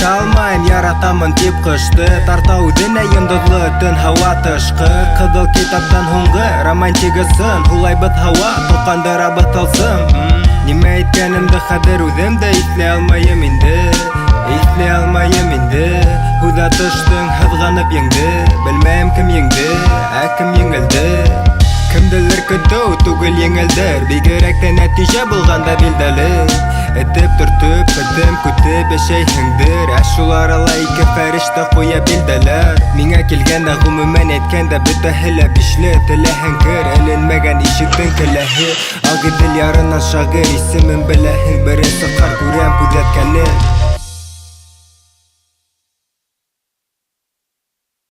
Әйтә алмайым яратамын тип ҡышты. Тарта үҙенә йондоҙло төн һауа тышҡы. Ҡыҙыл китаптан һуңғы романтикасын. Һулайбыҙ һауа, тоҡандырабыҙ тылсым. Нимә әйткәнемде хәҙер үҙем дә иҫләй алмайым инде. Иҫләй алмайым инде. Һүҙ атыштың һыҙғанып еңде. Белмәйем кем еңде, ә кем еңелде. Кемделер көтөү түгел еңелдер. Бигерәк тә нәтижә булғанда билдәле. Этеп төртөп, этем көтөп йәшәйһеңдер. Ә шул арала ике фәрештә ҡуя билдәләр. Миңә килгәндә, ғөмүмән әйткәндә, бөтәһе лә бишле. Теләһәң кер, эленмәгән ишектең келәһе. Ағиҙел ярынан шағир исемен беләһең. Беренсе ҡар күрәм күҙәткәне.